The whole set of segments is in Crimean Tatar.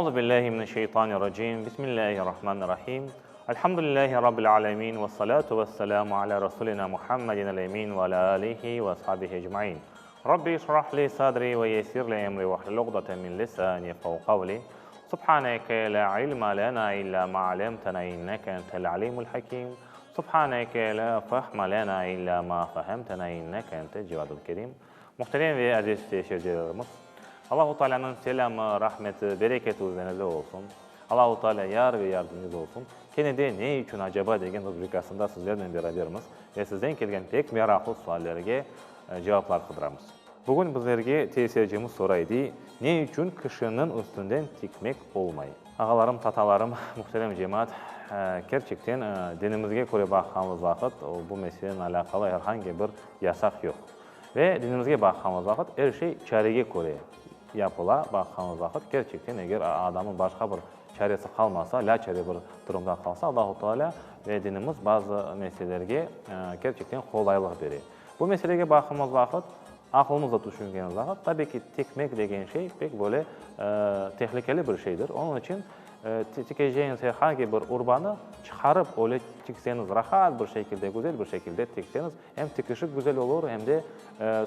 Euzu billahi mineşşeytanirracim. Bismillahirrahmanirrahim. Elhamdülillahi rabbil alemin ve salatu vesselamu ala rasulina Muhammedin el-emin ve ala alihi ve ashabihi ecmain. Rabbi işrah li sadri ve yessir li emri ve hlul uqdeten min lisani yefkahu kavli. Subhaneke la ilma lena illa ma alemtena inneke entel alimul hakim. Subhaneke la fehme lena illa ma fehemtena inneke entel cevadul kerim. Muhterem ve aziz seyircilerimiz, Allahu Taalânıñ selâmı, rahmeti, bereketi üzeriñizde olsun. Allahu Taalâ yar ve yardımcıñız olsun. Kene de Ne içün acaba degen rubrikasında sizlernen berabermiz ve sizden kelgen pek meraqlı suallerge cevaplar qıdıramız. Bugün bizlerge seyircimiz soray, dey, Ne içün kişiniñ üstünden tikmek olmay? Ağalarım, tatalarım, muhterem cemaat, kerçekten, dinimizge köre baqqanımız vaqıt, bu meselenen alâqalı er angi bir yasaq yoq. Ve dinimizge baqqanımız vaqıt, er şey çarege köre yapıla, baqqanımız vaqıt, kerçekten, eger adamnıñ başqa bir çaresi qalmasa, lâçare bir durumda qalsa, Allahu Teala ve dinimiz bazı meselelerge kerçekten qolaylıq bere. Bu meselege baqqanımız vaqıt, aqılımızla tüşüngenimiz vaqıt, tabiy ki, tikmek degen şey pek böyle tehlikeli bir şeydir. Onıñ içün tikecegiñiz er hangi bir urbanı çıqarıp öyle tikseñiz, rahat bir şekilde, güzel bir şekilde tikseñiz, em tikişi güzel olur, em de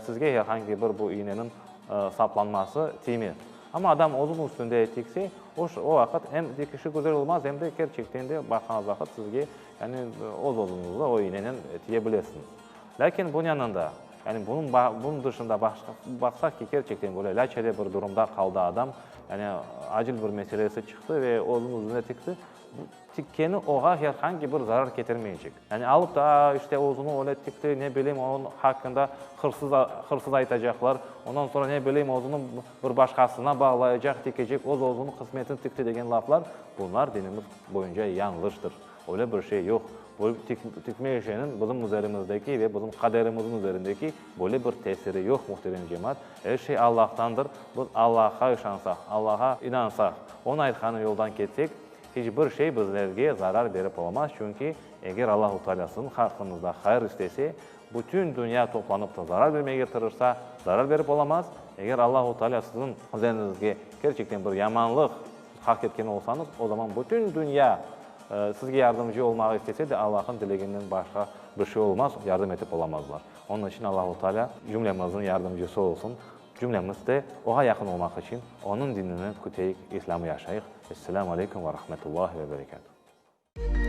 sizge er hangi bir bu iyneniñ saplanması tiymez. Amma adam özüniñ üstünde tikse, o vaqıt em tikişi güzel olmaz, em de kerçekten de baqqanıñız vaqıt sizge, yani öz-özüñizni o iynenen tiye bilesiñiz. Lâkin bunıñ yanında, yani bunıñ, bunıñ dışında baqsaq ki, kerçekten böyle lâçare bir durumda qaldı adam, yani acil bir meselesi çıqtı ve özüniñ üzüne tikti, bu tikkeni oğa her angi bir zarar ketirmeycek. Yani alıp da, işte, özüni öyle tikti, ne bileyim, onıñ haqqında hırsız, hırsız aytacaqlar, ondan soñra, ne bileyim, özüni bir başqasına bağlayacaq, tikecek, öz-özüniñ qısmetini tikti degen laflar, bunlar dinimiz boyunca yañlıştır. Öyle bir şey yoq. Bu tikme işiniñ bizim üzerimizdeki ve bizim qaderimizniñ üzerindeki böyle bir tesiri yoq, muhterem cemaat. Er şey Allahtandır. Biz Allahqa işansaq, Allağa inansaq, Onıñ aytqanı yoldan ketsek, iç bir şey bizlerge zarar berip olamaz, çünki eger Allahu Teala siziñ haqqıñızda hayır istese, bütün dünya toplanıp da zarar bermege tırışsa, zarar berip olamaz. Eger Allahu Teala siziñ üzeriñizge kerçekten bir yamanlıq haq etken olsañız, o zaman bütün dünya sizge yardımcı olmağa istese de, Allah'ın dileginden başqa bir şey olmaz, yardım etip olamazlar. Onıñ içün Allahu Teala cümlemizniñ yardımcısı olsun, cümlemiz de Oğa yaqın olmaq içün Onıñ dinini küteyik, İslâmı yaşayıq. Esselamu aleykum ve rahmetullahi ve berekâtuh.